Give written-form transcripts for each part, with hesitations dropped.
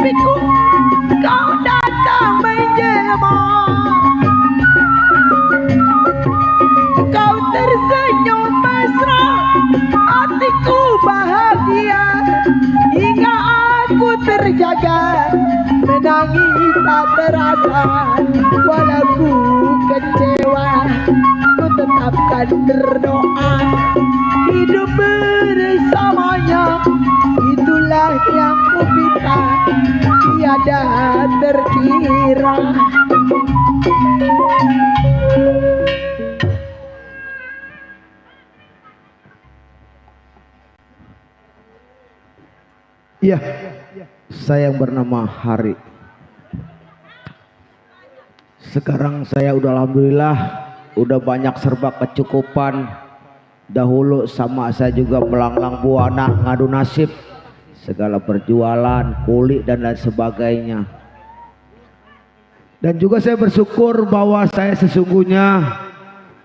mimpiku kau datang menjelma. Kau tersenyum mesra, hatiku bahagia hingga aku terjaga, menangis tak terasa. Walau ku kecewa, ku tetapkan berdoa hidup bersamanya. Itulah yang ku minta, tiada terkira. Iya, saya yang bernama Hari. Sekarang saya udah alhamdulillah udah banyak serba kecukupan. Dahulu sama saya juga melanglang buana, ngadu nasib, segala perjualan, kulit dan lain sebagainya. Dan juga saya bersyukur bahwa saya sesungguhnya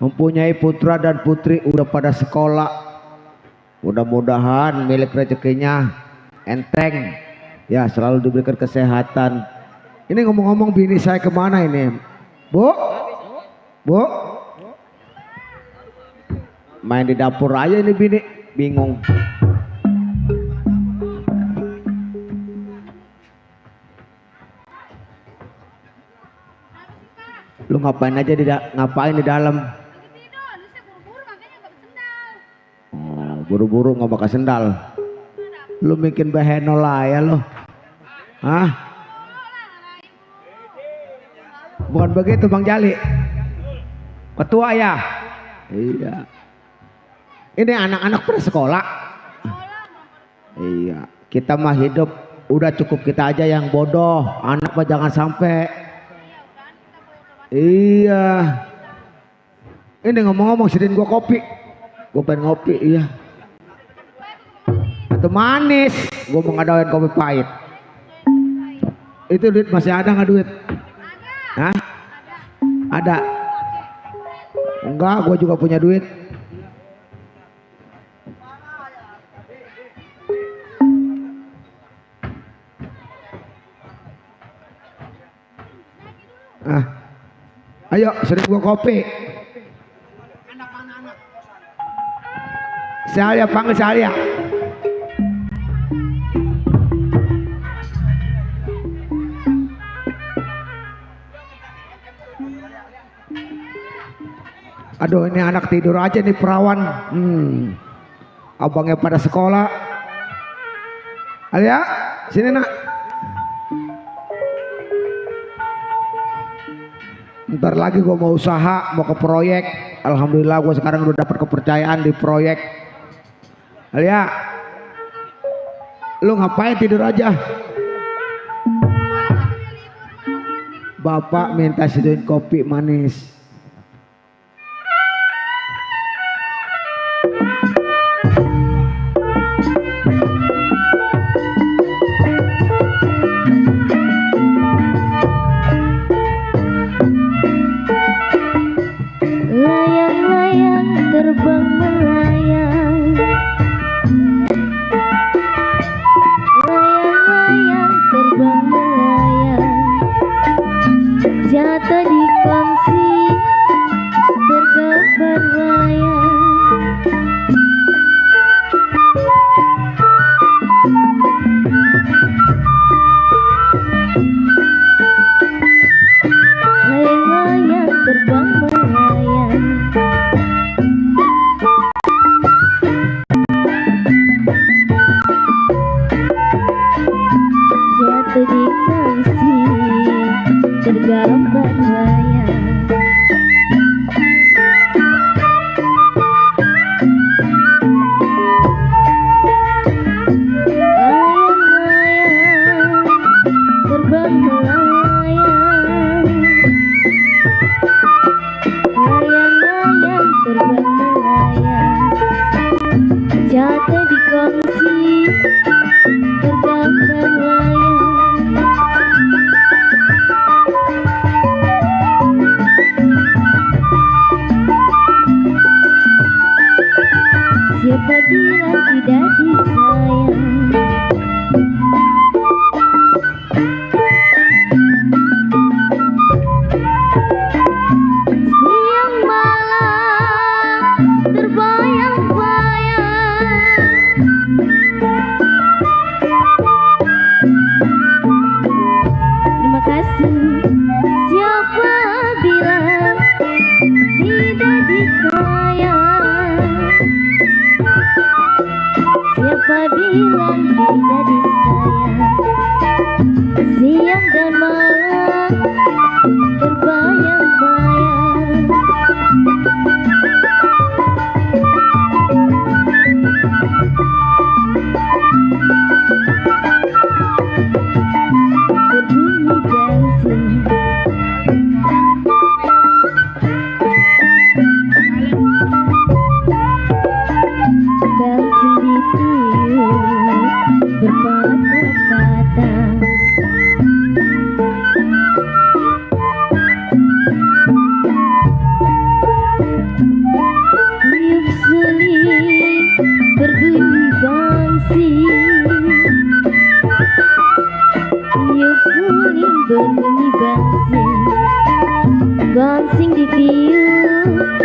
mempunyai putra dan putri udah pada sekolah. Mudah-mudahan milik rezekinya enteng ya, selalu diberikan kesehatan. Ini ngomong-ngomong bini saya kemana ini, Bu? Bu? Main di dapur aja ini bini, bingung. Lu ngapain aja ngapain di dalam? Oh, buru-buru nggak pakai sendal. Lu bikin beheno lah ya lo. Hah? Bukan begitu Bang Jali. Ketua ya? Iya. Ini anak-anak pada sekolah. Iya. Kita mah hidup udah cukup kita aja yang bodoh. Anak mah jangan sampai. Iya. Ini ngomong-ngomong sediin gua kopi. Gua pengen ngopi, iya. Atau manis, gue mau ngadain kopi pahit. Itu duit masih ada nggak duit? Hah? Ada? Enggak, gue juga punya duit. Ayo sering gue kopi. Saya panggil saya. Aduh, ini anak tidur aja nih perawan. Abangnya pada sekolah. Alia, sini nak. Ntar lagi gue mau usaha, mau ke proyek. Alhamdulillah gue sekarang udah dapat kepercayaan di proyek. Alia, lu ngapain tidur aja? Bapak minta seduhin kopi manis. Layang-layang terbang melayang, layang-layang terbang melayang, jatuh di kongsi berkabar layang. Layang-layang terbang melayang, jatuh di kongsi tergambar layang. Layang-layang terbang melayang, layang-layang terbang melayang, jatuh di kongsi tergambar layang. Siang dan malam terbayang-bayang. Berbunyi bensin, bensin ditiup berpatah-patah. Tiup seling berbunyi bangsin, tiup seling berbunyi bangsin, gansing ditiup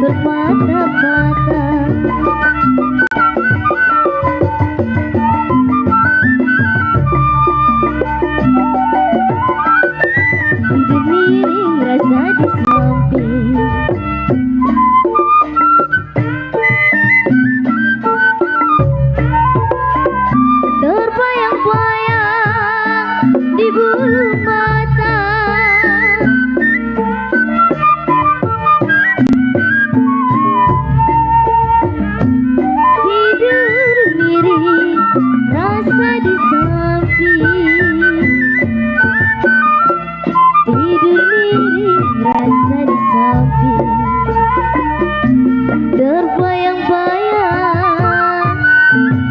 berpatah-patah. Tidur miring rasa di samping, terbayang-bayang di bulu mata. Tidur miring rasa di samping, tidur miring rasa di samping, terbayang-bayang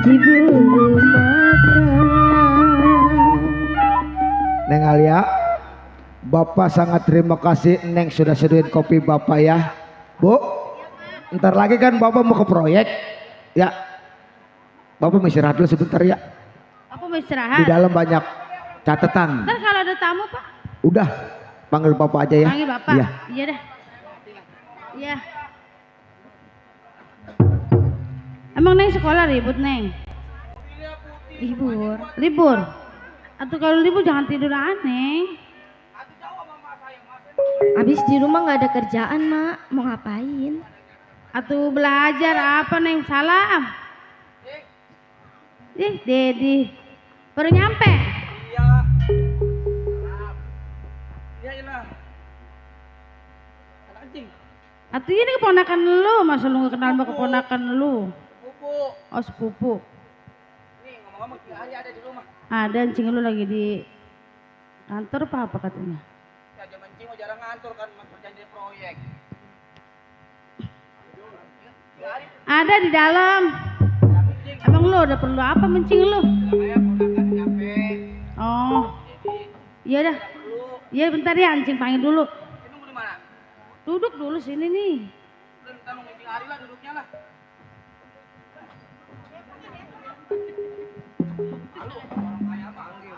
di bulu mata. Neng Alia, Bapak sangat terima kasih Neng sudah seduhin kopi Bapak ya. Bu, ntar lagi kan Bapak mau ke proyek ya. Bapak mau istirahat dulu sebentar ya. Aku mau Di istirahat. dalam banyak catatan. Ntar kalau ada tamu Pak, Udah, panggil Bapak aja ya. panggil Bapak. Iya. Iya dah. Iya. Emang Neng sekolah ribut Neng? Libur. Libur? Atau kalau libur jangan tidur aneh. Abis di rumah nggak ada kerjaan, Mak. Mau ngapain? Atau belajar apa Neng? Salam. Dedi. Baru nyampe? Atau ini keponakan lu, masa lu gak kenal sama keponakan lu? Oh sepupu. Nih ngomong-ngomong Cing Ali ada di rumah. Ada encing lu lagi di kantor apa katanya? Ya zaman Cing mau jarang ngantor kan kerjaan di proyek. Ada di dalam. Emang lu udah perlu apa mencing lu? Saya ponakan nyampe. Oh. Iya dah. Iya bentar ya encing panggil dulu. Ini nunggu di mana? Duduk dulu sini nih. Udah minta nunggu Cing Ali lah duduknya lah. Halo, orang kaya panggil.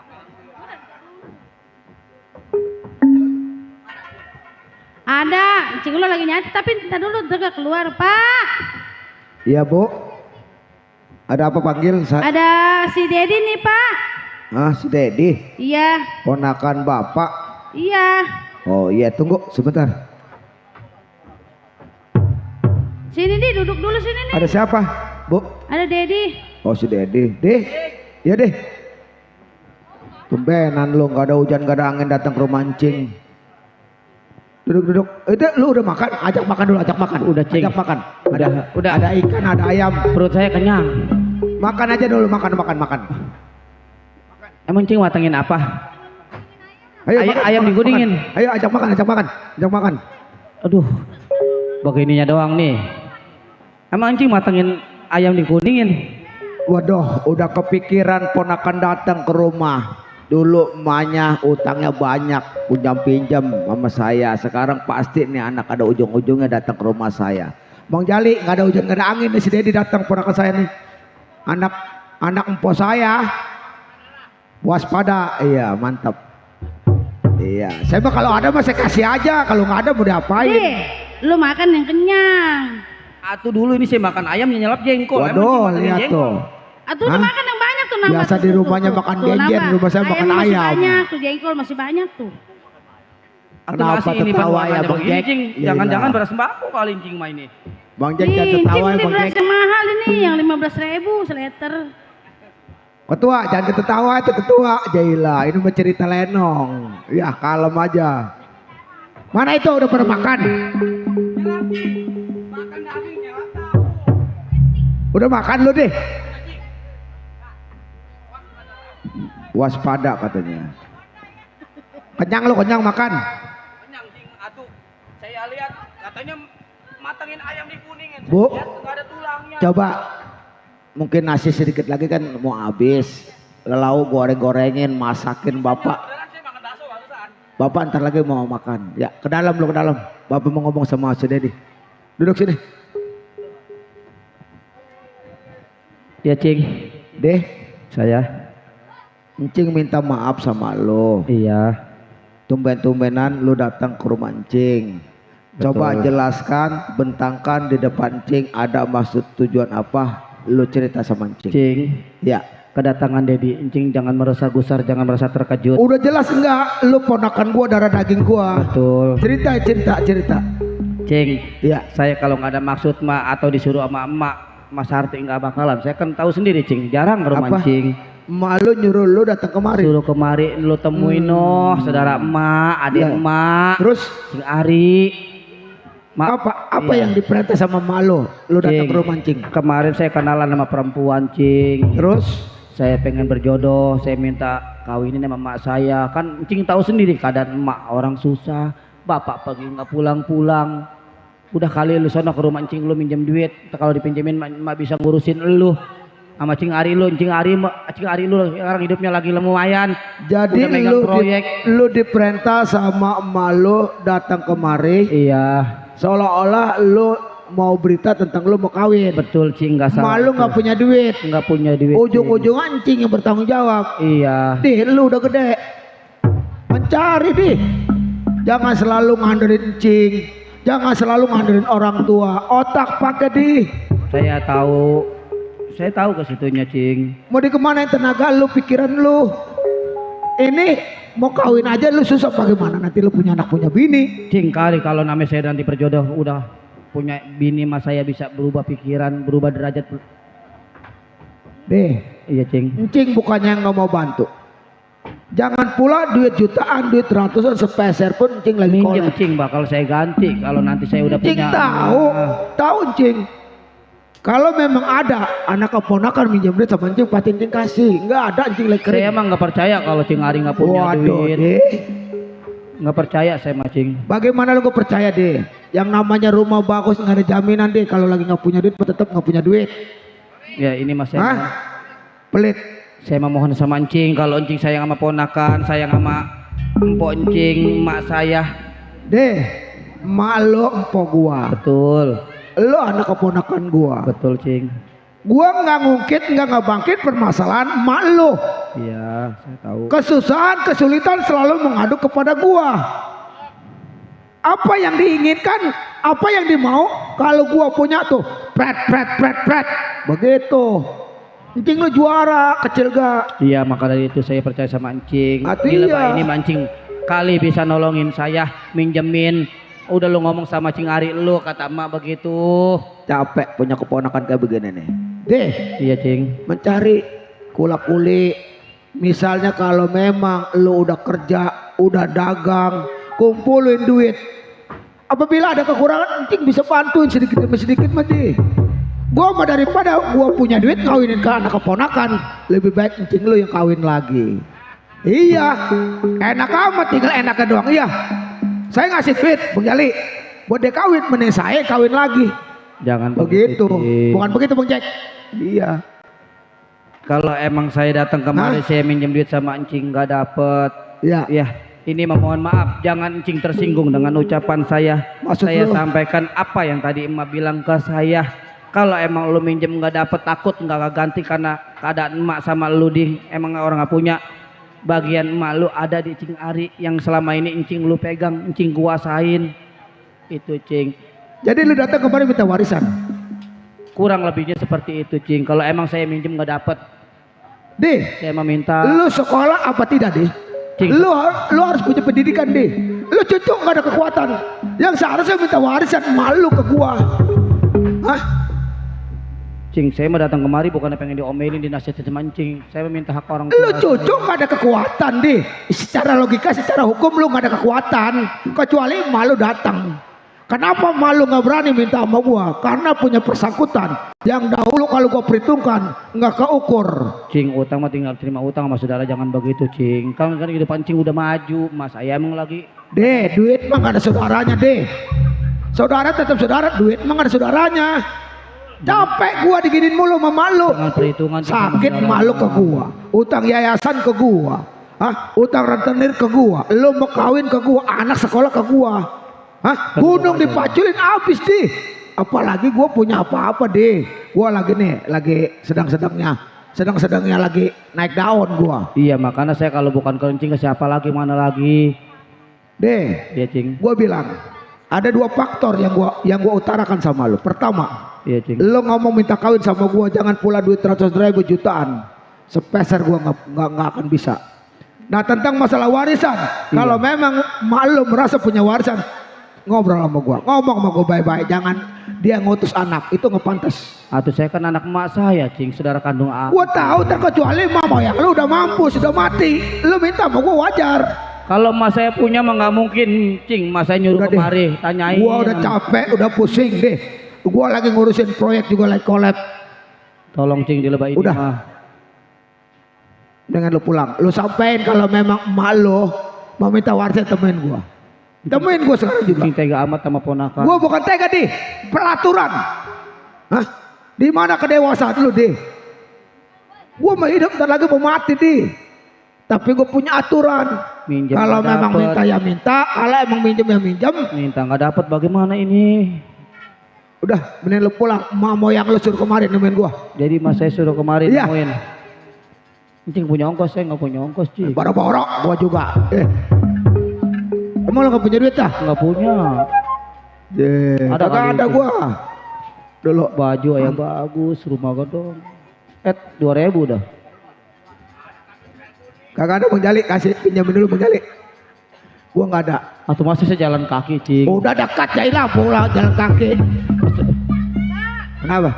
Ada, encing lu lagi nyanyi tapi entar dulu udah keluar, Pak. Iya Bu. Ada apa panggil? Ada si Dedi nih, Pak. Ah, si Dedi, Iya, ponakan Bapak. iya. Oh iya, tunggu sebentar. Sini nih, duduk dulu sini nih. Ada siapa, Bu? Ada Dedi. Oh si Dedi. Deh, iya deh. Tumbenan lu, nggak ada hujan, nggak ada angin datang ke rumah Cing. Duduk. Itu lu udah makan? Ajak makan dulu, ajak makan. Udah, Cing. Ajak makan. Udah. Ada ikan, ada ayam. Perut saya kenyang. Makan aja dulu, makan. Emang Cing matengin apa? Ayo, Ayam digudingin. makan. Ayo ajak makan. Aduh, begininya doang nih. Emang Cing matengin ayam digudingin? Waduh, udah kepikiran ponakan datang ke rumah. Dulu emaknya utangnya banyak, pinjam sama saya. Sekarang pasti nih anak ada ujung-ujungnya datang ke rumah saya. Bang Jali, nggak ada hujan, nggak ada angin nih, si Dedi datang ponakan saya nih. Anak empo saya. Waspada, iya mantap. Iya, saya mah kalau ada mah saya kasih aja, kalau nggak ada mau diapain? Lu makan yang kenyang. Atuh dulu ini saya makan ayam nyelap jengkol. Waduh, Emang Cing matengin lihat jengkol? tuh. Atuh udah Hah? makan yang banyak tuh nama. Biasa di rumahnya makan genjer, di rumah saya makan masih ayam. banyak tuh, jengkol masih banyak tuh. Atuh Kenapa nasi ini tertawa perjuangannya ya, Bang begini, Jack? Cing. Iya, Jangan-jangan iya. beras sembako kali Cing mah ini. Bang Jack jangan Nih, tertawa ya Cing, Bang beras Jack. yang mahal ini yang 15.000 seliter. Ketua, jangan ketawa itu ketua. Jaila, ini mah cerita lenong. Ya, kalem aja. Mana itu udah pernah makan? Makan daging ya tahu. Udah makan lu deh. Waspada katanya. Kenyang lu, kenyang makan. Kenyang cing atuh. Saya lihat katanya matangin ayam dikuningin. Bu, Lihat nggak ada tulangnya. coba mungkin nasi sedikit lagi kan mau habis. Lelau goreng-gorengin, masakin bapak. Beneran saya makan bakso barusan. Bapak ntar lagi mau makan. Ya, ke dalam lu, ke dalam. Bapak mau ngomong sama si Dedi. Duduk sini. Ya Cing, Deh, saya. Encing minta maaf sama lo. Iya. Tumben-tumbenan lu datang ke rumah Encing. Coba Betul. jelaskan, bentangkan di depan Encing ada maksud tujuan apa? Lu cerita sama Encing. Cing, Ya. kedatangan Dedi, Encing jangan merasa gusar, jangan merasa terkejut. Udah jelas enggak? Lu ponakan gua, darah daging gua. Betul. Cerita. Cing, Ya. saya kalau nggak ada maksud mah atau disuruh sama emak, Mas Harti nggak bakalan. Saya kan tahu sendiri Cing, jarang ke rumah Apa? Cing. Emak lu nyuruh lu datang kemari. Suruh kemari lu temuin noh saudara emak, adik Ya. emak, Terus Cing Ari. apa Iya. yang diperintah sama emak lu? Lu datang Cing, ke rumah Encing. kemarin saya kenalan sama perempuan Cing. Terus Saya pengen berjodoh, saya minta kawinin sama emak saya. Kan Cing tahu sendiri keadaan emak orang susah. Bapak pergi nggak pulang-pulang. Udah kali lu sono ke rumah Cing lu minjem duit. Kalau dipinjemin emak bisa ngurusin lu. Sama Cing Ari lu, Cing Ari lu sekarang hidupnya lagi lumayan. jadi Udah megang lu proyek. lu diperintah sama emak lu datang kemari Iya, seolah-olah lu mau berita tentang lu mau kawin. betul Cing, nggak salah. Emak lu nggak punya duit. Nggak punya duit. Ujung-ujung Encing yang bertanggung jawab. Cing. Iya. Dih, lu udah gede. Mencari dih. Jangan selalu ngandelin Encing. Jangan selalu ngandelin orang tua. Otak pakai dih. Saya tahu ke situnya Cing. Mau dikemanain tenaga lu, pikiran lu. Ini mau kawin aja lu susah, bagaimana nanti lu punya anak punya bini. Cing, kali kalau namanya saya nanti berjodoh udah punya bini mas saya bisa berubah pikiran, berubah derajat. Deh, Iya Cing. Encing bukannya nggak mau bantu. Jangan pula duit jutaan, duit ratusan sepeser pun Encing lagi Minjem kolek. Cing, bakal saya ganti kalau nanti saya udah Encing punya. tahu Encing. Kalau memang ada anak keponakan minjem duit sama Encing, pasti Encing kasih. Nggak ada Encing lagi Saya kering. emang nggak percaya kalau Cing Ari nggak punya Waduh, duit. deh. Nggak percaya saya mah Cing. Bagaimana lu gak percaya deh? Yang namanya rumah bagus nggak ada jaminan deh. Kalau lagi nggak punya duit, tetap nggak punya duit. Ya ini mas saya. Hah? Pelit. Saya mau mohon sama Encing, kalau Encing sayang sama ponakan, sayang sama empok Encing, emak saya. Deh, emak lo empok gua. Betul, Lo anak keponakan gua. betul Cing. Gua nggak ngungkit, nggak bangkit permasalahan emak lo. Iya, saya tahu. Kesusahan, kesulitan selalu mengadu kepada gua. Apa yang diinginkan, apa yang dimau, kalau gua punya tuh, pret. Begitu. Encing lo juara, kecil gak? Iya, maka dari itu saya percaya sama Encing. Atuh Gila iya. Pak, ini mancing kali bisa nolongin saya, minjemin. Udah lu ngomong sama Cing Ari lu, kata emak begitu. Capek punya keponakan kayak begini nih. Deh, Iya Cing. mencari kula-kuli. Misalnya kalau memang lu udah kerja, udah dagang, kumpulin duit. Apabila ada kekurangan, Encing bisa bantuin sedikit demi sedikit mah deh. Gua mah daripada gua punya duit ngawinin ke anak keponakan, lebih baik Encing lu yang kawin lagi. Iya, enak amat, tinggal enaknya doang. Iya, saya ngasih duit Bang Jali buat dia kawin, mending saya kawin lagi. Jangan Begitu, Cing. bukan begitu Bang Jack. Iya. Kalau emang saya datang kemari Hah? saya minjem duit sama Encing nggak dapet. Ya, Ya, ini memohon maaf, jangan Encing tersinggung dengan ucapan saya. Maksud Saya lu? sampaikan apa yang tadi emak bilang ke saya. Kalau emang lu minjem nggak dapet, takut nggak ganti karena keadaan emak sama lu di emang orang nggak punya. Bagian emak lu ada di Cing Ari yang selama ini Encing lu pegang, Encing kuasain. Itu Cing. jadi lu datang kemarin minta warisan. Kurang lebihnya seperti itu Cing. Kalau emang saya minjem nggak dapet, Deh, saya meminta. lu sekolah apa tidak deh? Cing. Lu harus punya pendidikan deh. Lu cucu nggak ada kekuatan. Yang seharusnya minta warisan malu ke gua. Hah? Cing, saya mau datang kemari bukan pengen diomelin, dinasihatin sama Cing. Saya meminta hak orang Lu tua. cucu gak ada kekuatan deh. Secara logika, secara hukum lu gak ada kekuatan. Kecuali malu datang. Kenapa malu gak berani minta sama gua? Karena punya persangkutan. Yang dahulu kalau gua perhitungkan gak keukur. Cing, utang mah tinggal terima utang sama saudara, jangan begitu Cing. Kan kehidupan Cing udah maju, mas saya emang lagi. Deh, duit mah gak ada saudaranya deh. Saudara tetap saudara, duit mah gak ada saudaranya. Capek gua diginin mulu sama malu. Dengan perhitungan Sakit malu ke gua, utang yayasan ke gua, utang rentenir ke gua, lu mau kawin ke gua, anak sekolah ke gua, gunung dipaculin habis deh. Apalagi gua punya apa-apa deh. Gua lagi nih, lagi sedang-sedangnya lagi naik daun gua. Iya, makanya saya kalau bukan ke Cing ke siapa lagi, mana lagi? Deh, Iya Cing. gua bilang ada dua faktor yang gua utarakan sama lu. Pertama, Iya Cing. lo ngomong minta kawin sama gua, jangan pula duit 100.000 jutaan, sepeser gua nggak akan bisa. Nah tentang masalah warisan, kalau memang malu merasa punya warisan, ngobrol sama gua, ngomong sama gua baik-baik, jangan dia ngutus anak, itu nggak pantas. Atau saya kan anak emak saya Cing, saudara kandung Gua tahu terkecuali mama yang lu udah mampu, sudah mati, lu minta sama gua wajar. Kalau emak saya punya mah nggak mungkin Cing, emak saya nyuruh Udah deh. kemari, tanyain. Gua udah capek, udah pusing deh. Gua lagi ngurusin proyek juga lagi collab. Tolong Cing dilebahin Udah. mah. Dengan lu pulang, lu sampein kalau memang emak lu mau minta warisan, temuin gua. Temuin gua sekarang juga. Cing tega amat sama ponakan. Gua bukan tega deh, peraturan. Di mana kedewasaan lu deh? Gua mau hidup, ntar lagi mau mati deh. Tapi gua punya aturan. Minjem Kalau nggak memang dapet. minta ya minta, kalau emang minjem ya minjem. Minta nggak dapat, bagaimana ini? Udah, mending lu pulang. Mau yang lu suruh kemarin nemuin gua. Jadi mas saya suruh kemarin Iya. nemuin. Cing punya ongkos, saya nggak punya ongkos Cing. Borok-borok, gua juga. Emang lu gak punya duit dah? Nggak punya. Ada Ada kali ada itu. gua. Dulu Baju yang bagus, rumah gedong. 2.000 dah. kagak ada Bang Jali, kasih pinjamin dulu Bang Jali. Gua nggak ada. Atau masih saya jalan kaki Cing. Udah dekat jailah pulang jalan kaki. Kenapa?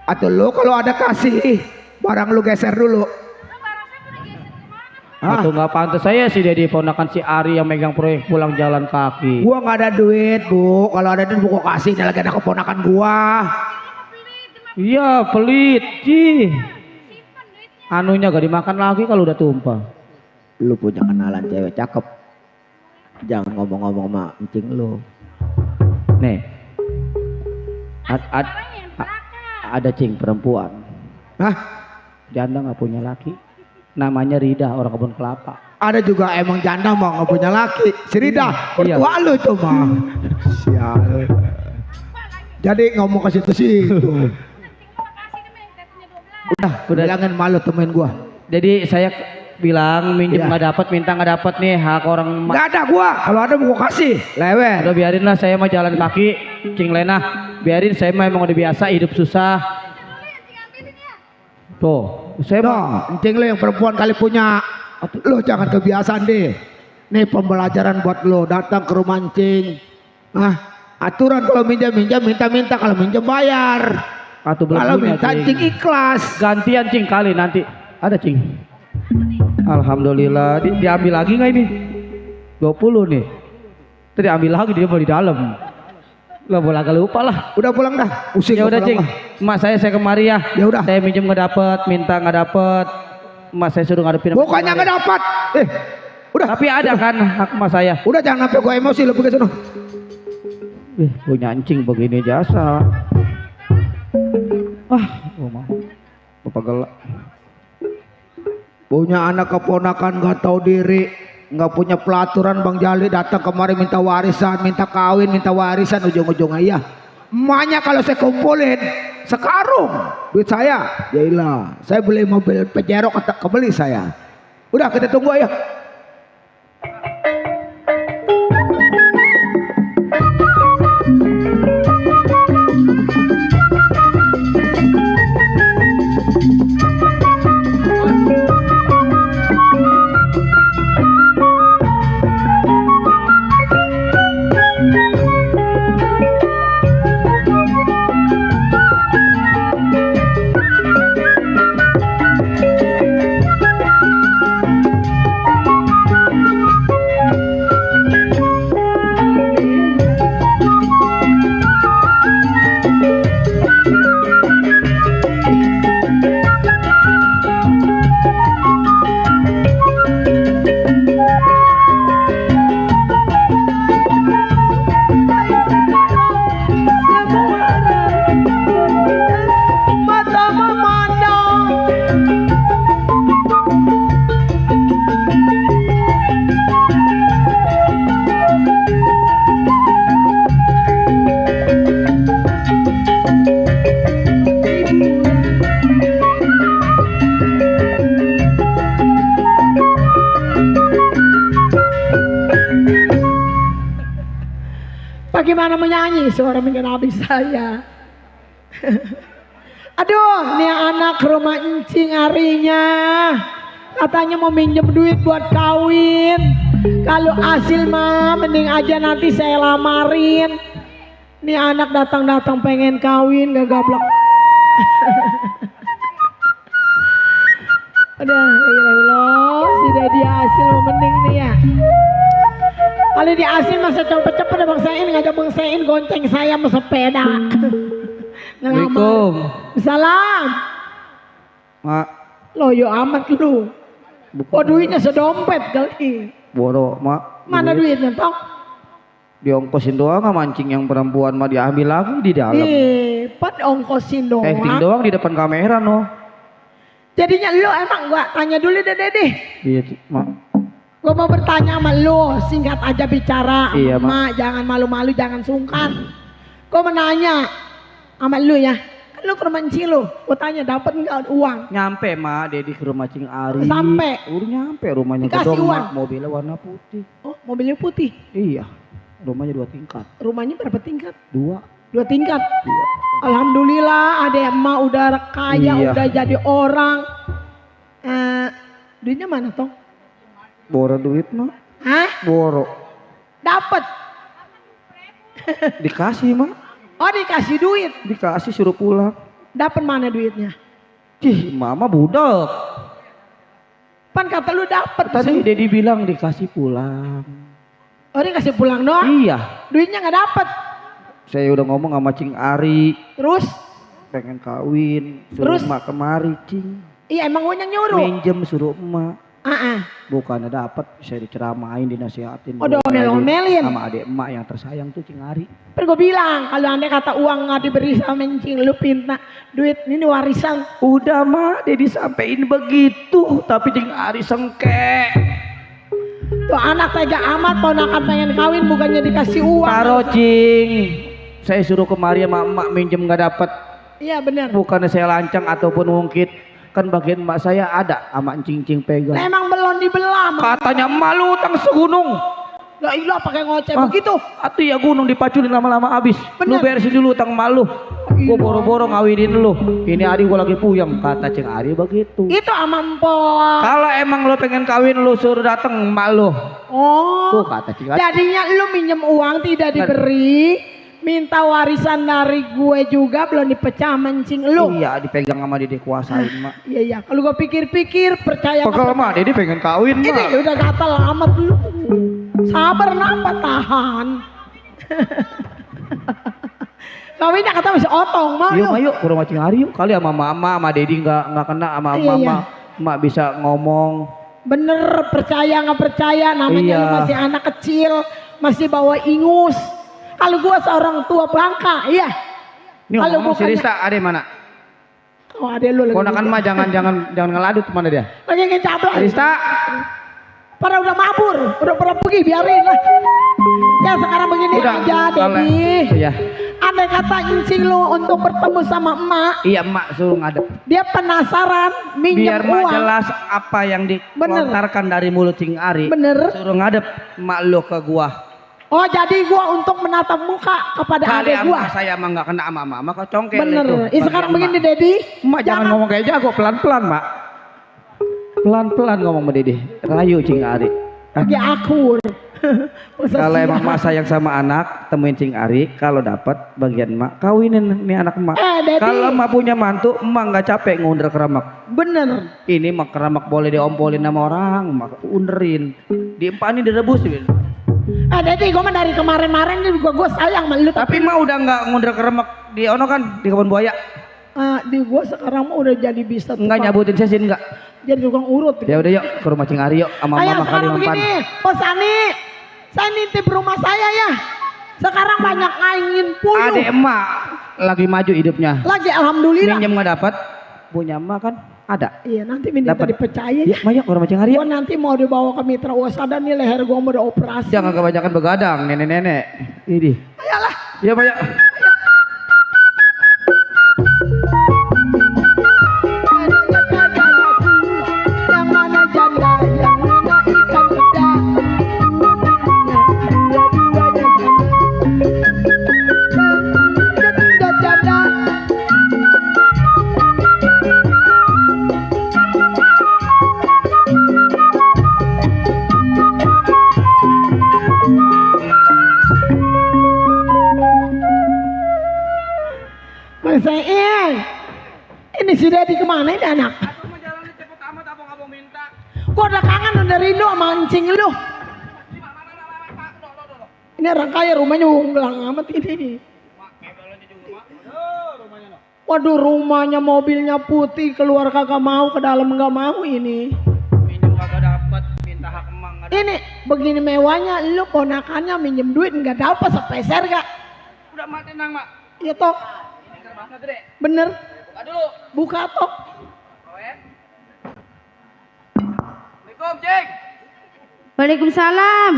Atau lu kalau ada kasih barang lu geser dulu. Atau nggak pantas saya sih jadi ponakan si Ari yang megang proyek pulang jalan kaki. Gua nggak ada duit Bu. Kalau ada duit gua kasih. Ini lagi ada keponakan gua. Iya pelit Cing. Anunya gak dimakan lagi kalau udah tumpah. Lu punya kenalan cewek cakep. Jangan ngomong-ngomong sama encing lu. Nih. Ada Cing perempuan. Hah? Janda nggak punya laki. Namanya Rida, orang kebun kelapa. Ada juga emang janda mau nggak punya laki. Si Rida, Iya. mertua lu itu mah. Sial. Jadi ngomong ke situ-situ. Udah, bilangin malu temuin gua. Jadi saya bilang minjem Iya. nggak dapat, minta nggak dapat nih hak orang. Nggak ada gua. Kalau ada gua kasih. Lewer. Udah biarin lah, saya mau jalan kaki, Cing Lena. Biarin, saya memang udah biasa hidup susah. Tuh, saya mau. Noh, encing lu yang perempuan kali punya. Lu jangan kebiasaan deh. Nih pembelajaran buat lu. Datang ke rumah encing. Aturan kalau minjam-minjam minta-minta, kalau minjam bayar. Atau belum Kalau punya, minta Cing. encing ikhlas. Gantian Cing kali nanti. Ada Cing. Alhamdulillah. Diambil lagi nggak ini? 20 nih. Tadi ambil lagi, dia mau di dalam. Lah boleh agak lupa lah. Udah pulang dah. Pusing. Ya gua udah pulang Cing. mah. Emak saya kemari ya. Ya udah. Saya minjem nggak dapet, minta nggak dapet. Emak saya suruh ngadepin. Bukannya nggak dapat. Udah. Tapi ada kan hak emak saya. Udah jangan sampai gua emosi, lu pergi sono. Punya anjing begini jasa. Oh mau. Bapak gelak. Punya anak keponakan nggak tahu diri, nggak punya pelaturan. Bang Jali datang kemari minta warisan, minta kawin, minta warisan, ujung-ujungnya iya. Emaknya kalau saya kumpulin sekarung duit saya, yailah saya beli mobil Pajero kebeli saya. Udah kita tunggu ya. Bagaimana menyanyi suara mungkin habis saya. Aduh, nih anak ke rumah encing harinya. Katanya mau minjem duit buat kawin. Kalau hasil mah mending aja nanti saya lamarin. Nih anak datang-datang pengen kawin gak gablok. Udah, ya Allah, si Dedi hasil mau mending nih ya. Kalau di hasil masa cepet-cepet ya bangsain, ngajak bangsain gonceng saya sama sepeda. Assalamualaikum. Salam. Mak, Loyo amat lu. Oh duitnya sedompet kali. boro mak. Mana duitnya tong? Diongkosin doang nggak mancing yang perempuan mah diambil lagi di dalam. Pat ongkosin doang. Acting doang di depan kamera no. Jadinya lu emang gua tanya dulu deh Dede. Iya mak. Gua mau bertanya sama lu, singkat aja bicara. Iya, Mak, jangan malu-malu, jangan sungkan. Gua mau nanya sama lu ya. Kan lu ke rumah Encing lu, gua tanya dapat nggak uang? Nyampe mak Dedi ke rumah Cing Ari. Sampai. Udah nyampe rumahnya Dikasih gedong, uang? Mak. Mobilnya warna putih. Oh, mobilnya putih. Iya. Rumahnya 2 tingkat. Rumahnya berapa tingkat? 2. 2 tingkat. Alhamdulillah ada emak udah kaya, Iya. udah jadi orang. Duitnya mana tong? Boro duit mak. Hah? Boro. Dapat. Dikasih mak. Oh dikasih duit. Dikasih suruh pulang. Dapat mana duitnya? Cih mama budak. Pan kata lu dapat. Tadi Dedi bilang dikasih pulang. Oh dikasih pulang doang? Iya. Duitnya nggak dapat. Saya udah ngomong sama Cing Ari. Terus? Pengen kawin. Suruh Terus? emak kemari Cing. Iya emang gue yang nyuruh. Minjem suruh emak. Bukannya Bukannya dapat, saya diceramain, dinasihatin. Oh, domel-omelin. Sama adik emak yang tersayang tuh Cing Ari. Kan gue bilang kalau andai kata uang nggak diberi sama Encing, lu pinta duit ini warisan. Udah mak, Dedi sampein begitu, tapi Cing Ari sengke. Tuh anak tega amat, ponakan pengen kawin bukannya dikasih uang. Taro Cing, saya suruh kemari sama emak minjem nggak dapat. Iya bener. Bukannya saya lancang ataupun ngungkit. Kan bagian emak saya ada sama Cing pegang. Nah, emang belum dibelah. Katanya malu utang segunung. Lah ilah pakai ngoceh Ah, begitu. Atuh ya gunung dipaculin lama-lama habis. Lu Bener. beresin dulu utang malu. Gua Iya. boro-boro ngawinin lu. Ini Ari gua lagi puyeng, kata Cing Ari begitu. Itu sama empok. Kalau emang lu pengen kawin lu suruh dateng emak lu. Oh. Tuh kata Cing Ari. Jadinya lu minjem uang tidak diberi. Minta warisan dari gue juga belum dipecah mencing lu. Iya dipegang sama Dede kuasain mak. Iya iya. Kalau gue pikir-pikir percaya. Pokoknya mah Dede pengen kawin Ini mak. udah gatal amat lu. Sabar napa tahan. Kawinnya kata masih otong mau Yuk lu. mah yuk ke rumah Cing Ari yuk. Kali sama mama sama Dedi nggak kena sama Iya, mama. iya. Mak bisa ngomong. Bener percaya nggak percaya namanya Iya. lu masih anak kecil masih bawa ingus. Kalau gua seorang tua bangka, iya. Ini Kalau ngomong si bukannya- Rista ada mana? Oh ada lu lagi. Ponakan mah jangan ngeladut mana dia? Lagi ngecaplok. Rista. Pada udah mabur, udah pada pergi, biarin lah. Ya sekarang begini Udah, aja, kalau- Dedi. Iya. Andai kata incing lu untuk bertemu sama emak, Iya emak suruh ngadep. dia penasaran minjem Biar mak uang. jelas apa yang dilontarkan dari mulut Cing Ari. Bener. Suruh ngadep mak lu ke gua. Oh jadi gua untuk menatap muka kepada Kali adik gua. sama saya emang nggak kena sama mama kecongkel Bener. itu. Ih, sekarang begini Dedi. Mak jangan ngomong kayak jago, pelan-pelan mak. Pelan-pelan ngomong sama Dede. Rayu Cing Ari. Lagi akur. Kalau emang mak sayang sama anak, temuin Cing Ari. Kalau dapat bagian mak, kawinin nih anak emak. Dedi. Kalau emak punya mantu, emak nggak capek ngundar keramak. Bener. Ini mak keramak boleh diompolin sama orang, mak underin. Diempanin direbus. Dedi gua mah dari kemarin-kemarin juga gua sayang sama lu. Tapi mah udah nggak ngundar keramak di ono kan di kebun buaya. Di gua sekarang mah udah jadi bisa. Enggak nyabutin sesin enggak. Jadi tukang urut. Ya udah yuk ke rumah Cing Ari yuk sama Ayo mama kali sekarang mempan. begini, Pak Sani, saya nitip rumah saya ya. Sekarang banyak ngaingin puyuh. Adek emak lagi maju hidupnya. Lagi alhamdulillah. Minjem nggak dapat, punya emak kan ada. Iya nanti minta Dapat. dipercaya Yuk, ya. mah yuk ke rumah Cing Ari yuk. Gua nanti mau dibawa ke Mitra Wasada nih leher gua mau dioperasi. Jangan kebanyakan begadang nenek-nenek. Ini. Ayolah. Ya Pak yuk. Adanya kagak laku, yang mana janda, yang mana ikan peda. Dua-duanya sama. si Dedi kemana ini anak? Aduh mau jalan cepet amat abang minta. Gua udah kangen udah rindu sama mancing lu. Ini orang kaya rumahnya unggelang amat ini. Mak, kebelnya juga mak. Rumahnya no. Waduh rumahnya mobilnya putih keluar kagak mau ke dalam nggak mau ini. Minjem kagak dapet, minta hak emang nggak dapet. Ini begini mewahnya lu ponakannya minjem duit nggak dapat sepeser gak? Udah mak tenang mak. Iya toh Ini gerbangnya gede. bener Buka dulu. buka toh. Proyek. Assalamualaikum ceng. Waalaikumsalam.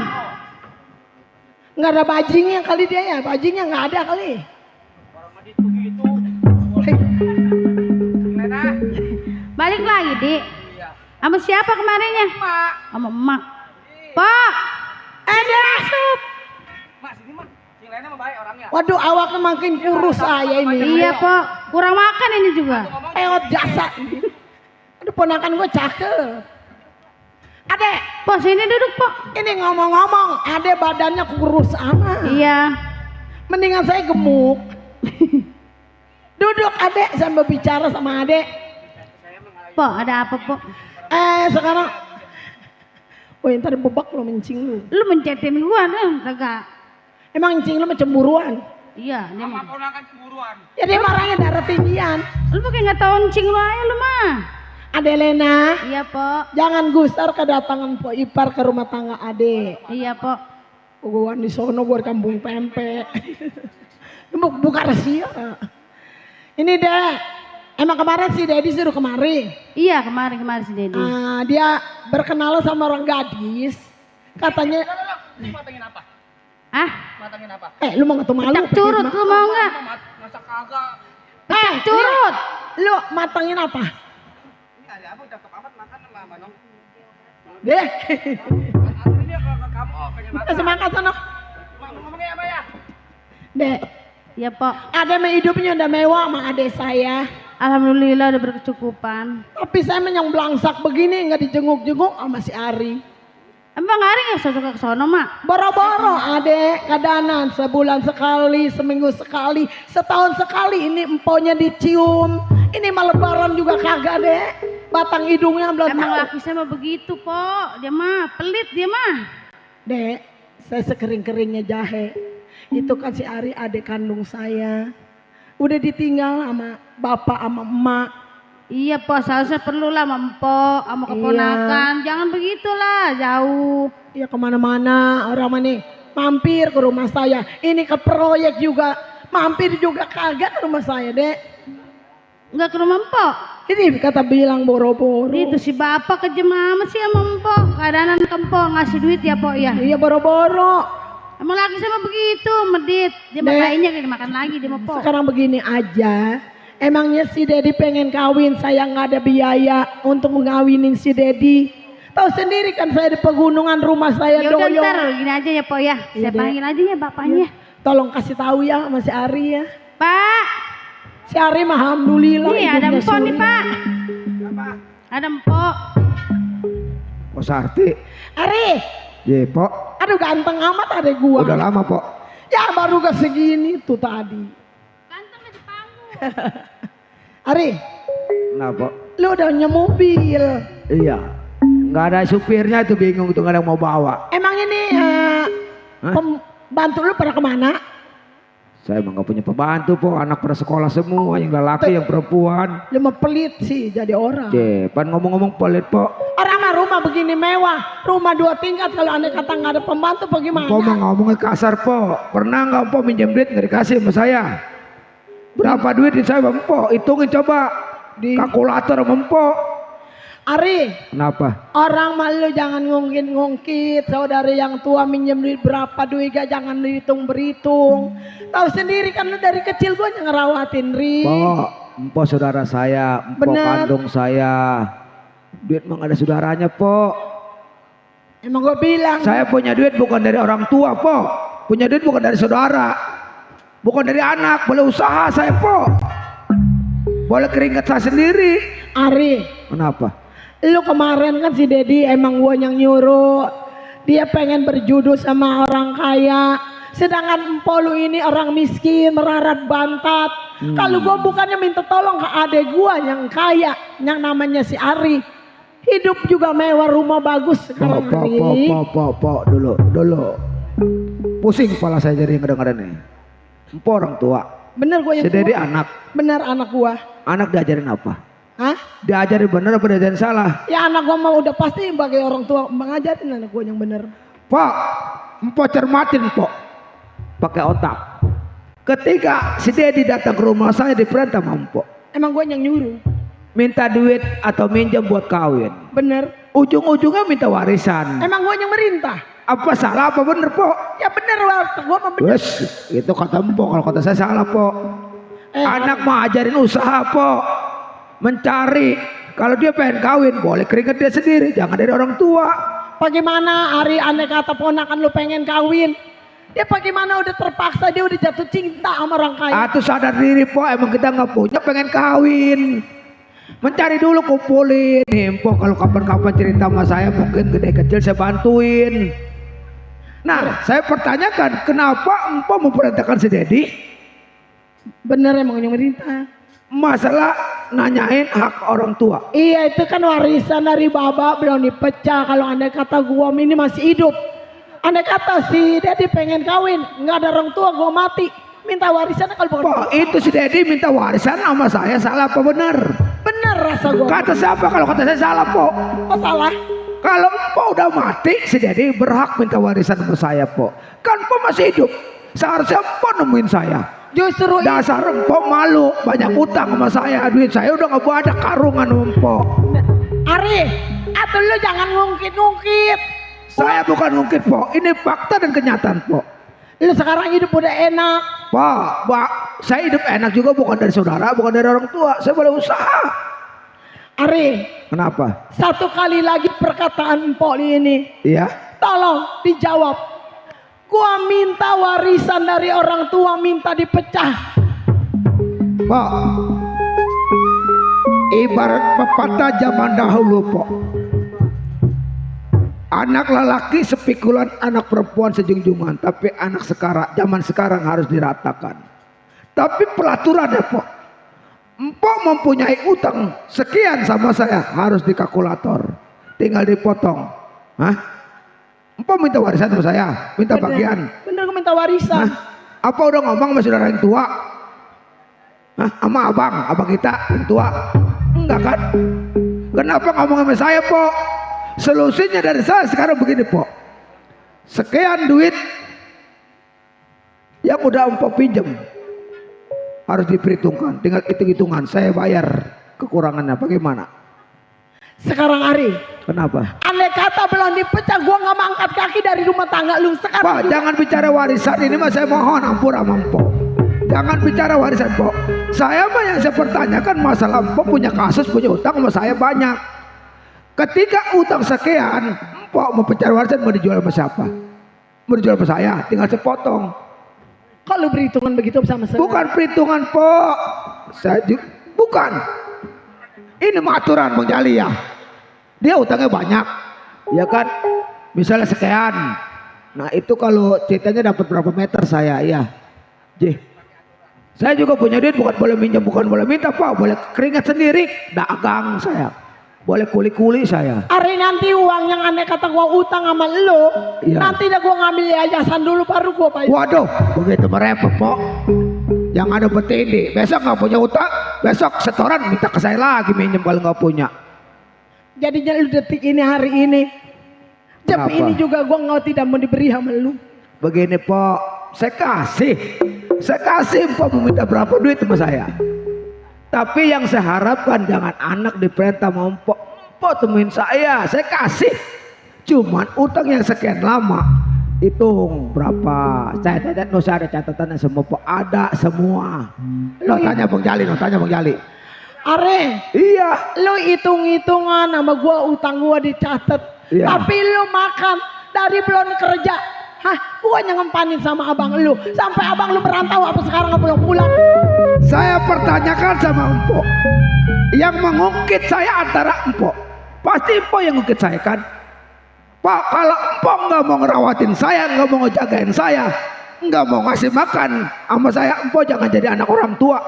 Nggak ada bajingnya kali dia ya bajingnya nggak ada kali. Orang mah gitu. Lena. Balik lagi, Dik. Iya. Sama siapa kemarinnya? Mak. Sama emak. Pak. Ada masuk. Mak sini mak. Cing Lena mah baik orangnya. Waduh awaknya makin kurus saya ini. Iya, Pak. Kurang makan ini juga. Eot jasa. Aduh ponakan gue cakep. Adek, Pak, sini duduk, Pak. ini ngomong-ngomong, adek badannya kurus amat. Iya. Mendingan saya gemuk. Duduk adek, saya mau bicara sama adek. Pak, ada apa, Pak? Sekarang, woi ntar bebak lo mencing lu. Lu mencetin gua dong, kagak. Emang mencing lu cemburuan. Iya, dia Sama mah. ponakan cemburuan. Ya dia marahnya darah tinggian. Lu pakai nggak tahu encing lu aja lu mah. Adek Lena, Iya, Pak. jangan gusar kedatangan Po Ipar ke rumah tangga adek. Iya, Pak. Gua di sono gua di kampung pempek. Buka rahasia. Ini deh, emang kemarin si Dedi suruh kemari. Iya, kemarin si Dedi. Dia berkenalan sama orang gadis. Katanya, Ini matangin apa? Ah, Matangin apa? lu mau ketemu malu? cak curut lu mau nggak? Masak kagak. Curut. Lu matangin apa? Ini ada apa? Cakep amat makan sama Abang Nong. Deh, Ini kalau kamu pengen makan. kasih makan sana. Ngomongnya apa ya? Deh, Iya, Pak. adek mah hidupnya udah mewah sama adek saya. Alhamdulillah udah berkecukupan. Tapi saya yang belangsak begini nggak dijenguk-jenguk sama si Ari. Emang Ari nggak suka ke sono, Mak? Boro-boro adek kadanan sebulan sekali, seminggu sekali, setahun sekali ini emponya dicium. Ini mah lebaran juga kagak deh. Batang hidungnya belum Emang tahu. laki saya mah begitu, Pak. Dia mah pelit dia mah. Dek, saya sekering-keringnya jahe. Itu kan si Ari adik kandung saya. Udah ditinggal sama bapak sama emak. Iya, Pak. Seharusnya perlu lah sama empok, sama keponakan. Jangan begitulah, jauh. Ya kemana-mana orang mana nih mampir ke rumah saya. Ini ke proyek juga. Mampir juga kagak ke rumah saya dek. Nggak ke rumah empok. Ini kata bilang boro-boro. Itu si bapak kejem amat sih sama empok. Keadaan ke empok ngasih duit ya, Pak ya. Iya boro-boro. Emang laki sama begitu, medit. Dia mah Dek. kayaknya kayak makan lagi dia mah, Pak. Sekarang begini aja. Emangnya si Dedi pengen kawin, saya nggak ada biaya untuk ngawinin si Dedi. Tahu sendiri kan saya di pegunungan rumah saya Ya udah doyong. ntar gini aja ya, Pak ya. Iya, Saya Dek. panggil aja ya bapaknya. Tolong kasih tahu ya sama si Ari ya. Pak, Si Ari mah alhamdulillah. ini ada hidupnya empok nih, suri. Pak. Ada empok. Pok Sarti. Ari, Ye, Pok. aduh ganteng amat ada gua. Udah lama, Pok. Ya baru ke segini tuh tadi. Ganteng di panggung. Ari, Nah, Pok. lu udah punya mobil. Iya. Nggak ada supirnya tuh bingung tuh nggak ada yang mau bawa. Emang ini Hah? pembantu lu pada kemana? Saya emang nggak punya pembantu, Pok. Anak pada sekolah semua, yang lelaki, yang perempuan. Lu mah pelit sih jadi orang. Cepan ngomong-ngomong pelit, Pok. Orang mah rumah begini mewah, rumah 2 tingkat kalau aneh kata nggak ada pembantu bagaimana? Pok mah ngomongnya kasar, Pok. Pernah nggak Pok minjem duit nggak dikasih sama saya? Berapa duit di saya, Pok? Hitungin coba. Di- Kalkulator sama Pok. Ari, Kenapa? orang mah lu jangan ngungkit-ngungkit. Saudara yang tua minjem duit berapa duit gak jangan dihitung-berhitung. Tahu sendiri kan lu dari kecil gua yang ngerawatin, Ri. Pok, Pok saudara saya, Pok Bener. kandung saya. Duit mah nggak ada saudaranya, Pok. Emang gua bilang. Saya punya duit bukan dari orang tua, Pok. Punya duit bukan dari saudara. Bukan dari anak, boleh usaha saya, Pok. Boleh keringat saya sendiri. Ari, Kenapa? lu kemarin kan si Dedi emang gua yang nyuruh. Dia pengen berjodoh sama orang kaya. Sedangkan empok lu ini orang miskin, merarat bantat. Kalau gua bukannya minta tolong ke adek gua yang kaya, yang namanya si Ari. Hidup juga mewah, rumah bagus sekarang ini. Pok, dulu. Pusing kepala saya jadi ngedengerin nih. Empok orang tua. Bener gua yang Si Dedi tua. anak. Bener anak gua. Anak diajarin apa? Hah? Diajarin bener apa diajarin salah? Ya anak gua mau udah pasti sebagai orang tua mengajarin anak gua yang bener. Pak, empok cermatin Pok. Pakai otak. Ketika si Dedi datang ke rumah saya diperintah sama empok. Emang gua yang nyuruh. Minta duit atau minjem buat kawin. Bener. Ujung-ujungnya minta warisan. Emang gua yang merintah. Apa salah apa bener Pok? Ya bener gua mah bener. Wes, itu kata empok. Kalau kata saya salah Pok. Anak mah ajarin usaha Pok. Mencari. Kalau dia pengen kawin boleh keringet dia sendiri. Jangan dari orang tua. Bagaimana Ari aneh kata ponakan lu pengen kawin? Dia bagaimana udah terpaksa, dia udah jatuh cinta sama orang kaya. Atau sadar diri Pok, emang kita nggak punya pengen kawin. Mencari dulu kumpulin. Nih Pok, kalau kapan-kapan cerita sama saya mungkin gede kecil saya bantuin. Nah, saya pertanyakan kenapa Empok memperintahkan si Dedi? Bener emang yang merintah. Masalah nanyain hak orang tua. Iya itu kan warisan dari baba belum dipecah. Kalau andai kata gua ini masih hidup, andai kata si Dedi pengen kawin, nggak ada orang tua, gua mati, minta warisan kalau bukan. Pok, itu si Dedi minta warisan sama saya salah apa benar? Bener rasa gua. Kata siapa kalau kata saya salah Pok? Oh salah. Kalau Empok udah mati, si Dedi berhak minta warisan sama saya Pok. Kan Empok masih hidup, seharusnya Empok nemuin saya. Justru Dasar Empok malu, banyak utang sama saya, duit saya udah nggak ada karungan sama Empok. Ari, atau lu jangan ngungkit-ngungkit. Saya bukan ngungkit Pok, ini fakta dan kenyataan Pok. Lu sekarang hidup udah enak. Pak, saya hidup enak juga bukan dari saudara, bukan dari orang tua. Saya boleh usaha. Ari, Kenapa? satu kali lagi perkataan empok ini. Iya. Tolong dijawab. Gua minta warisan dari orang tua, minta dipecah. Pak, ibarat pepatah zaman dahulu Pok. Anak lelaki sepikulan, anak perempuan sejunjungan. Tapi anak sekarang, zaman sekarang harus diratakan. Tapi pelaturan ya Pok. Empok mempunyai utang sekian sama saya, harus dikalkulator. Tinggal dipotong. Hah? Empok minta warisan sama saya, minta bagian. Bener gua minta warisan. Hah? Apa udah ngomong sama saudara yang tua? Hah? Sama abang kita yang tua? Enggak kan? Kenapa ngomong sama saya Pok? Solusinya dari saya sekarang begini Pok. Sekian duit yang udah Empok pinjam harus diperhitungkan, tinggal hitung-hitungan saya bayar kekurangannya. Bagaimana? Sekarang Ari, Kenapa? andai kata belum dipecah, gua nggak mau angkat kaki dari rumah tangga lu sekarang. Pak, jangan bicara warisan ini mah, saya mohon ampun sama Empok. Jangan bicara warisan Pok. Saya mah yang saya pertanyakan masalah Empok punya kasus, punya utang sama saya banyak. Ketika utang sekian, Empok mau bicara warisan mau dijual sama siapa? Mau dijual sama saya, tinggal sepotong. Kalau berhitungan begitu sama saya. Bukan perhitungan Pok. Saya juga bukan. Ini aturan Bang Jali ya. Dia utangnya banyak, ya kan? Misalnya sekian. Nah itu kalau ceritanya dapat berapa meter saya, ya. Saya juga punya duit, bukan boleh minjem, bukan boleh minta Pak. Boleh keringat sendiri, dagang saya. Boleh kuli-kuli saya. Ari nanti uang yang aneh kata gua utang sama lu, Iya. nanti dah gua ngambil yayasan dulu baru gua bayar. Waduh, begitu merepot Pok. Yang ada betini, besok nggak punya utang, besok setoran minta ke saya lagi minjem kalau nggak punya. Jadinya lu detik ini hari ini, jam Kenapa? ini juga gua nggak tidak mau diberi sama lu. Begini Pok, saya kasih Pok, meminta berapa duit sama saya. Tapi yang saya harapkan jangan anak diperintah sama Empok temuin saya kasih. Cuman utang yang sekian lama, hitung berapa. Saya ada catatannya semua Pok, ada semua. Notanya Bang Jali. Are, Iya. lu hitung-hitungan sama gua, utang gua dicatat. Iya. Tapi lu makan dari belum kerja. Hah, gua ngempanin sama abang lu. Sampai abang lu merantau apa sekarang nggak pulang-pulang. Saya pertanyakan sama Empok. Yang mengungkit saya antara Empok. Pasti Empok yang ngungkit saya kan. Pak, kalau Empok nggak mau ngerawatin saya, nggak mau ngejagain saya, nggak mau ngasih makan sama saya, empo jangan jadi anak orang tua.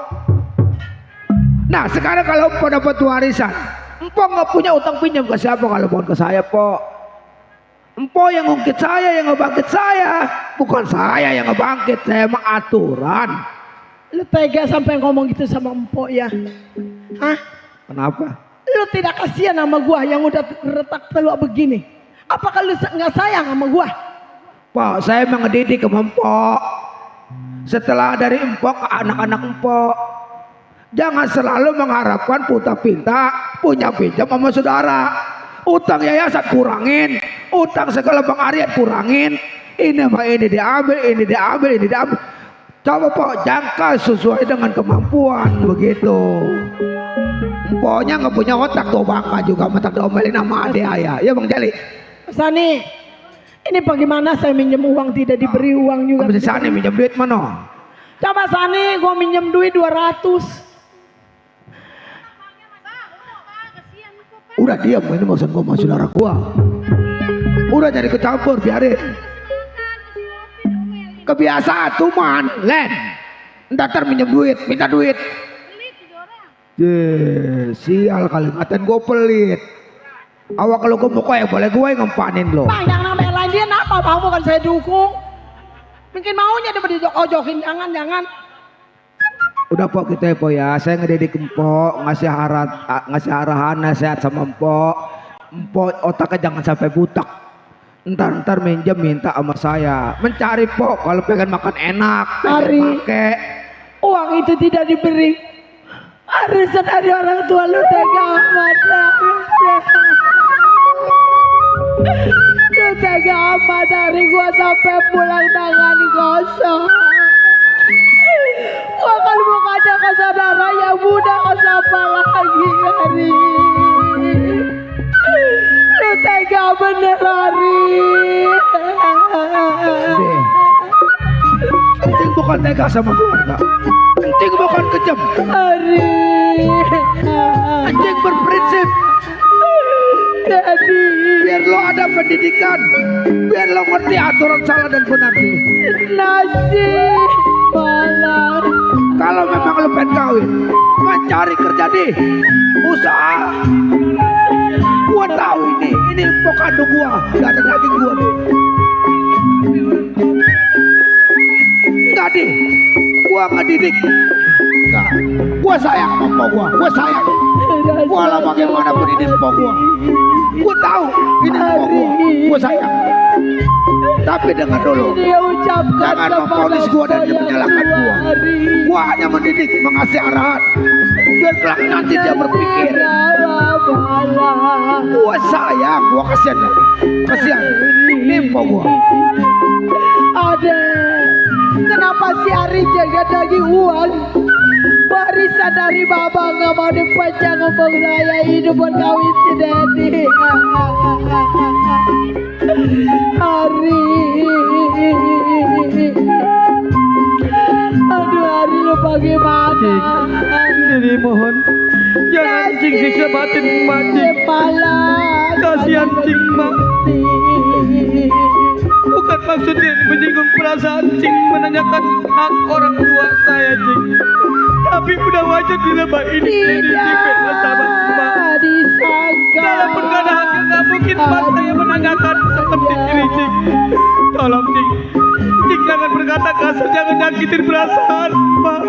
Nah sekarang kalau empo dapat warisan, empo nggak punya utang pinjam ke siapa kalau bukan ke saya, po. Empo yang ngungkit saya, yang ngebangkit saya, bukan saya yang ngebangkit. Saya mah aturan. Lu tega sampai ngomong gitu sama empok ya? Hah? Kenapa? Lu tidak kasihan sama gua yang udah retak tua begini? Apakah lu nggak sayang sama gua? Pak, saya mengedidik ke empok. Setelah dari empok ke anak-anak empok, jangan selalu mengharapkan puta pinta punya pinjam sama saudara. Utang yayasan kurangin, utang segala Bang Aryan kurangin. Ini mah ini diambil, ini diambil, ini diambil. Coba Pak jangka sesuai dengan kemampuan begitu. Empoknya nggak punya otak tuh bangka juga matak diomelin sama adik ayah. Ya Bang Jali. Sani, ini bagaimana saya minjem uang tidak diberi uang juga? Kamu Sani minjem duit mana? Coba Sani, gua minjem duit 200. Udah diam, ini maksud gua sama saudara gua. Udah jadi kecampur, biarin. Kebiasaan tuman, Len. Ntar minjem duit, minta duit. Sial kali ngatain gue pelit. Awak kalau gue muka ya boleh gue ngempanin lo. Bang, yang namanya lain dia apa? Bang, bukan saya dukung. Mungkin maunya dia dijok-jokin, jangan. Udah Pok kita ya Pok ya. Saya ngedidik Empok, ngasih arahan nasihat sama Empok. Empok otaknya jangan sampai butak. Ntar minjem minta sama saya. Mencari Pok kalau pengen makan enak, pengen pakai. Uang itu tidak diberi. Arisan dari orang tua lu tega amat. Lu tega amat dari gua sampai pulang tangan kosong. Gua kalau mau ada ke saudara yang muda ke siapa lagi Ari. Lu tega bener Ari. Penting bukan tega sama keluarga. Penting bukan kejam. Ari. Anjing berprinsip. Jadi Biar lo ada pendidikan, biar lo ngerti aturan salah dan benar ini. nasi malam. Kalau memang lo pengen kawin, mencari kerja deh, usaha. Gua tahu ini empok kandung gua, gak ada daging gua nih. Enggak deh, gua ngedidik. Enggak, gua sayang sama empok gua sayang. Gua lah bagaimanapun ini empok gua. Gua tahu ini empok gua sayang. Tapi dengar dulu, Dia ucapkan jangan memponis gua dan menyalahkan gua. Gua hanya mendidik, mengasih arahan. Biar kelak nanti dia berpikir, gua sayang, gua kasihan lagi. Kasihan, nimpo gua. Ada. Kenapa si Ari jaga daging uang? Warisan dari Baba nggak mau dipajang ngomong saya hidup buat kawin si Dedi. Ari. Aduh Ari lu bagaimana? Jadi mohon jangan cing siksa batin emak cing. Malah. Kasihan cing mak. Bukan maksudnya menyinggung perasaan cing menanyakan hak orang tua saya cing. Tapi udah wajar dilebah ini jadi cing beda sama emak. Disangka. Kalaupun gak ada hak gak mungkin emak saya menanyakan seperti ini cing. Tolong cing. Cing jangan berkata kasar, jangan nyakitin perasaan emak.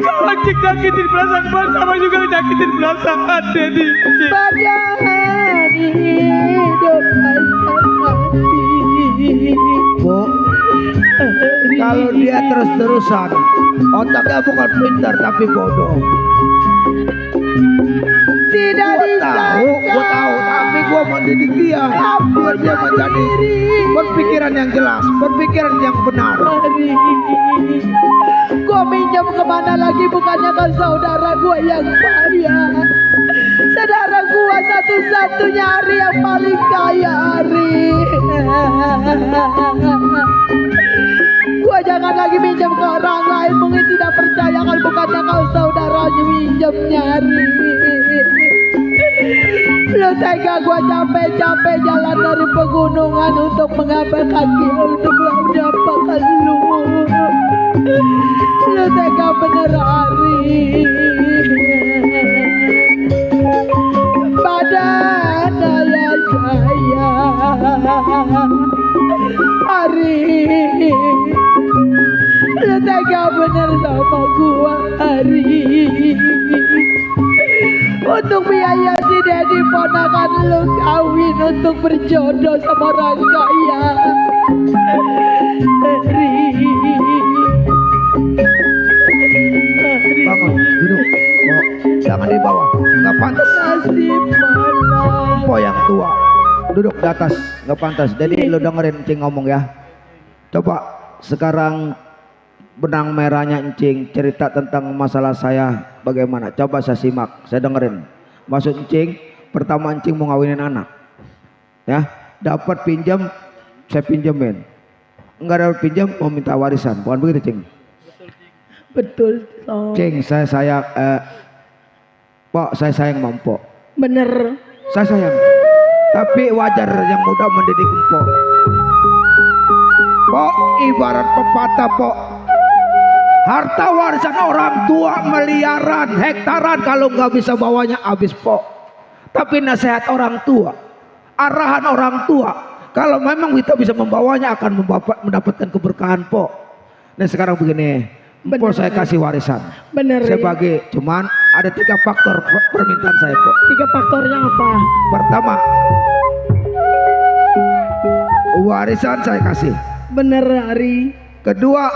Kalau cing nyakitin perasaan emak sama juga nyakitin perasaan Dedi cing. Padahal hidup mati. Bu, kalau dia terus-terusan, otaknya bukan pintar tapi bodoh. Tidak Gua tahu, tapi gua mendidik dia biar dia menjadi berpikiran yang jelas, berpikiran yang benar. Gua minjam kemana lagi bukannya kan saudara gua yang kaya. Saudara gua satu-satunya Ari yang paling kaya Ari. Gua jangan lagi minjam ke orang lain, mungkin tidak percaya kalau bukannya kau saudaranya minjamnya Ari. Lu tega gua capek-capek jalan dari pegunungan untuk mengambil kaki untuk dapat Lu tega bener Ari. Badan ayah saya Ari. Lu tega bener sama gua Ari. Untuk biaya si Dedi ponakan lu kawin untuk berjodoh sama orang kaya Ari. Bangun, duduk. Oh, jangan di bawah, nggak pantas. Nasib malam. Po yang tua, duduk di atas, nggak pantas. Jadi lu dengerin Encing ngomong ya. Coba sekarang benang merahnya Encing cerita tentang masalah saya bagaimana. Coba saya simak, saya dengerin. Maksud Encing, pertama Encing mau ngawinin anak, ya. Dapat pinjam, saya pinjemin. Enggak dapat pinjam, mau minta warisan. Bukan begitu Cing? Betul so. Cing, Pok, saya sayang sama Empok. Bener. Saya sayang. Tapi wajar yang muda mendidik Empok. Pok, ibarat pepatah Pok. Harta warisan orang tua miliaran, hektaran, kalau nggak bisa bawanya habis Pok. Tapi nasihat orang tua, arahan orang tua, kalau memang kita bisa membawanya akan mendapatkan keberkahan Pok. Nah sekarang begini. Empok saya kasih warisan. Bener. Saya bagi, cuman ada 3 faktor permintaan saya Pok. 3 faktornya apa? Pertama, warisan saya kasih. Bener Ari. Kedua,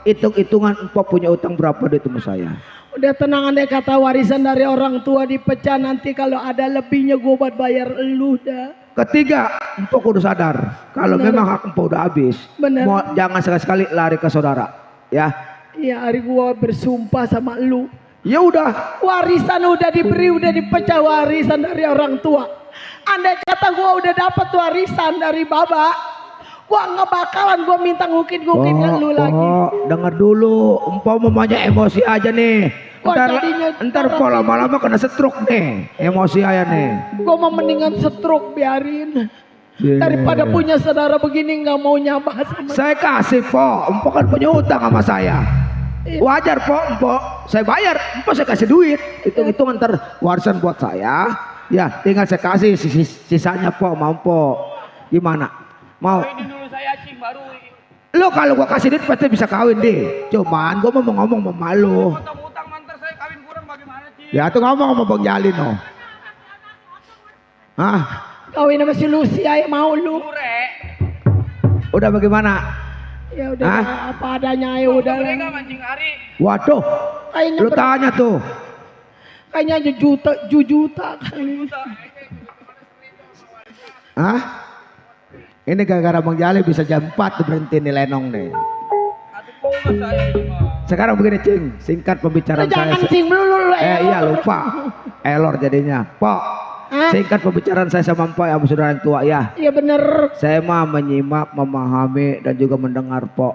hitung-hitungan Empok punya utang berapa duit sama saya. Udah tenang andai kata warisan dari orang tua dipecah, nanti kalau ada lebihnya gue buat bayar elu dah. Ketiga, Empok udah sadar kalau Bener. memang hak Empok udah habis. Bener. Jangan sekali-sekali lari ke saudara, ya. Iya Ari, gua bersumpah sama lu. Ya udah. Warisan udah diberi, udah dipecah warisan dari orang tua. Andai kata gua udah dapat warisan dari baba, gua nggak bakalan gua minta ngukit-ngukit ke lu lagi. Dengar dulu, Empok mamanya emosi aja nih. Kok jadinya Ntar Empok lama-lama kena stroke nih, emosi aja nih. Gua mau mendingan stroke, biarin. Daripada punya saudara begini nggak mau nyambah sama. Saya kasih Pok, Empok kan punya utang sama saya. Wajar Pok, Empok saya bayar, Empok saya kasih duit. Hitung-hitung ntar warisan buat saya. Ya tinggal saya kasih sisanya Pok, mau Pok. Gimana? Mau? Ini dulu saya Cing baru. Lo kalau gua kasih duit pasti bisa kawin deh. Cuman gua mau ngomong sama lo. Utang mantar saya kawin kurang bagaimana Cing? Ya tuh ngomong sama Bang Jalin no. Hah? Kawin sama si Lucy aja mau lu. Udah bagaimana? Ya udah apa adanya ya udah. Mancing Ari. Waduh, Kayaknya lu tanya tuh. kayaknya jujuta kali. Hah? Ini gara-gara Bang Jalin bisa jam 4 tuh berhenti nih lenong nih. Sekarang begini Cing, singkat pembicaraan saya. Jangan cing melulu. Iya lupa. Elor jadinya. Pok. Singkat pembicaraan saya sama Empok sama saudara yang tua ya. Iya bener. Saya mah menyimak, memahami dan juga mendengar Pok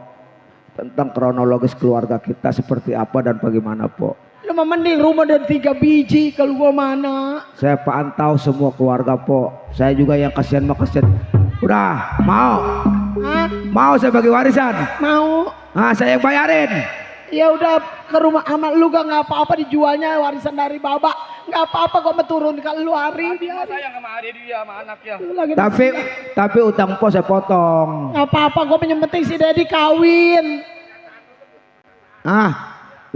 tentang kronologis keluarga kita seperti apa dan bagaimana Pok. Lu mah mending rumah dan 3 biji kalau gua mana. Saya pantau semua keluarga Pok. Saya juga yang kasihan mah kasihan. Udah mau? Hah? Mau saya bagi warisan? Mau? Nah saya yang bayarin. Ya udah ke rumah amat lu gak apa-apa dijualnya warisan dari baba. Gak apa-apa gua menurun kalau lu Ari biarin. Sayang sama Ari dia sama anaknya. Lu lagi Tapi utang Pok saya potong. gak apa-apa gua yang penting si Dedi kawin.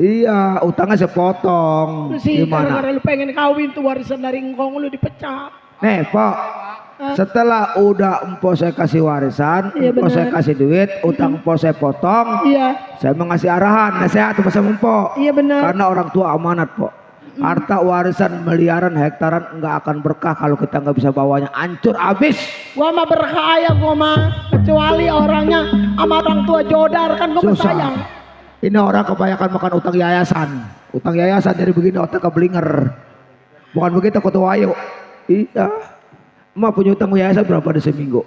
Iya utangnya saya potong. Lu sih Gimana? gara-gara lu pengen kawin tuh warisan dari engkong lu dipecah. Nih Pok, setelah udah Empok saya kasih warisan, Iya, Empok bener. saya kasih duit, utang Empok saya potong, Iya. saya mengasih arahan, nasihat sama Empok. Iya benar. Karena orang tua amanat Pok. Harta warisan miliaran, hektaran nggak akan berkah kalau kita nggak bisa bawanya, hancur habis. Gua mah berkaya gua mah, kecuali orangnya sama orang tua jodar kan gua Susah. sayang. Ini orang kebanyakan makan utang yayasan. Utang yayasan jadi begini otak keblinger. Bukan begitu ketua ayo. Iya. Emak punya utang yayasan berapa di seminggu?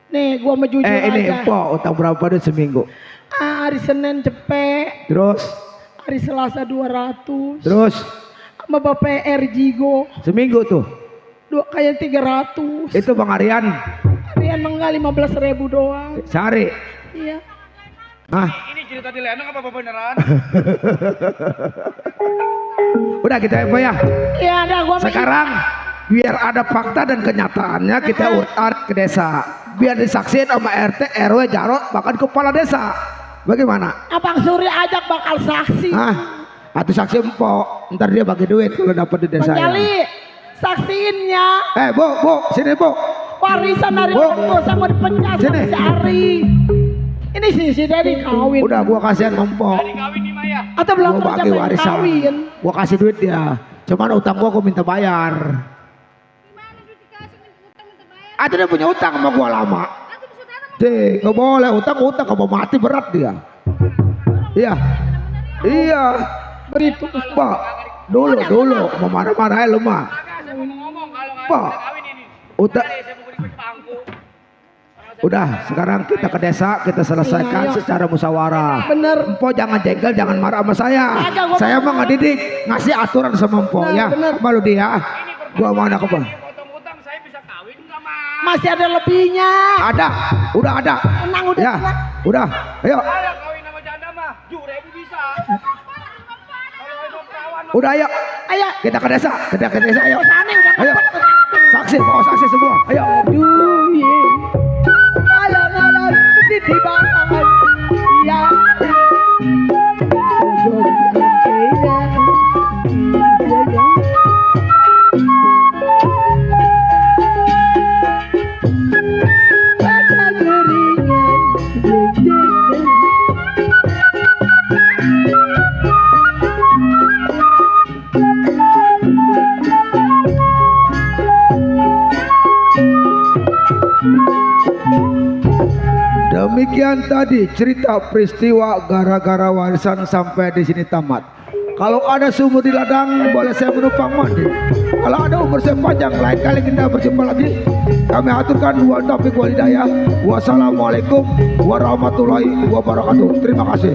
Nih gua mau jujur Ini aja. Empok utang berapa di seminggu? Hari Senin cepet, Terus, hari Selasa 200. terus Sama Bapak Jigo seminggu tuh. kayak 300. Itu Bang Aryan Harian mah 15.000 doang. sehari. Iya. Hah? Ini cerita di lenong apa beneran? Udah kita apa ya? Iya, ada gua Sekarang biar ada fakta dan kenyataannya kita utar ke desa. Biar disaksiin sama RT, RW, Jarot, bahkan kepala desa. Bagaimana? Abang Suri ajak bakal saksi. Hah? Atau saksi empok, ntar dia bagi duit kalau dapat di desa. Bang Ya. Jali, saksiinnya Bu, sini Bu. warisan dari Bu. orang tua sama dipencet Sini. sama si Ari. Ini si Dedi kawin. Udah gua kasihan empok. Kawin nih Maya. Atau belum Gua bagi tercapai warisan. kawin. Gua kasih duit dia. Cuman utang gua minta bayar. Ada dia punya utang sama gua lama. Nggak boleh utang kalau mati berat dia. Iya. Iya. Beritu. Pak, dulu mau marah-marah lu mah. Pak, udah sekarang kita ke desa, kita selesaikan Iya. secara musyawarah. Bener. Empo jangan jengkel, jangan marah sama saya. Agak, gua Saya mah marah. ngedidik, ngasih aturan sama Empo Nah, ya. bener. Malu dia. Gua mau anak apa? Potong-potong saya bisa kawin nggak Mas? Masih ada lebihnya. Ada, udah ada. Tenang udah. Ya, tenang. udah. Ayo, Kalau kawin sama janda mah, 7.000 bisa. Kalau mau perawan mah udah ayo. Ayo. Kita ke desa, ayo. Sana udah Ayo. ngepet. Saksi, bawa saksi semua. Ayo. Aduh, ye. Alang-alang di banget. Ya. Demikian tadi cerita peristiwa gara-gara warisan sampai di sini tamat. Kalau ada sumur di ladang boleh saya menumpang mandi. Kalau ada umur saya panjang lain kali kita berjumpa lagi. Kami aturkan wa taufiq wal hidayah. Wassalamualaikum warahmatullahi wabarakatuh. Terima kasih.